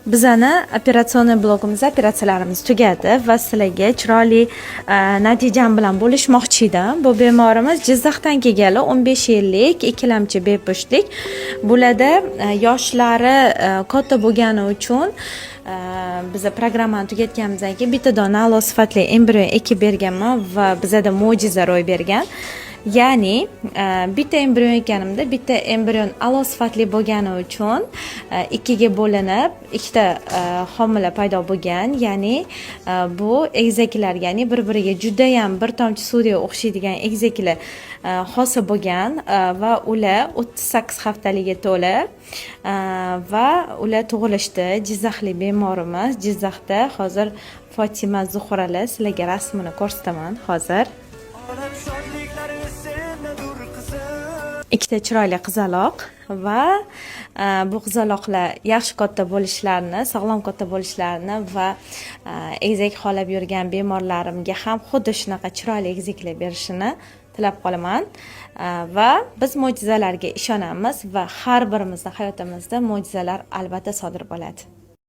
Bizani операционный blogimizda operatsiyalarimiz tugadi va sizlarga chiroyli natijam bilan bo'lishmoqchi edim. Bu bemorimiz Jizzaxdan kelganlar, 15 yillik ikkilamchi bepushtlik. Bularda yoshlari katta bo'lgani uchun biza programmani tugatganimizdan keyin bitta dona a'lo sifatli embrion ekib berganman va bizada mo'jiza ro'y bergan. Ya'ni bitta embrion ekanimda, bitta embrion a'lo sifatli bo'lgani uchun ikkiga bo'linib, ikkita homila paydo bo'lgan. Ya'ni bu egizaklar, ya'ni bir biriga judayam bir tomchi suvdek o'xshaydigan egizaklar hosil bo'lgan va ular 38 haftaliga to'lib va ular tug'ilishdi. Jizzaxlik bemorimiz, Jizzaxda hozir Fotima Zuhralar, sizlarga rasmini ko'rsataman hozir. Olam shodliklari sendadur, qizim. Ikkita chiroyli qizaloq va bu qizaloqlar yaxshi katta bo'lishlarini, sog'lom katta bo'lishlarini va egizak xohlab yurgan bemorlarimga ham xuddi shunaqa chiroyli egizaklar berishini tilab qolaman. Va biz mo'jizalarga ishonamiz va har birimizni hayotimizda mo'jizalar albatta sodir bo'ladi.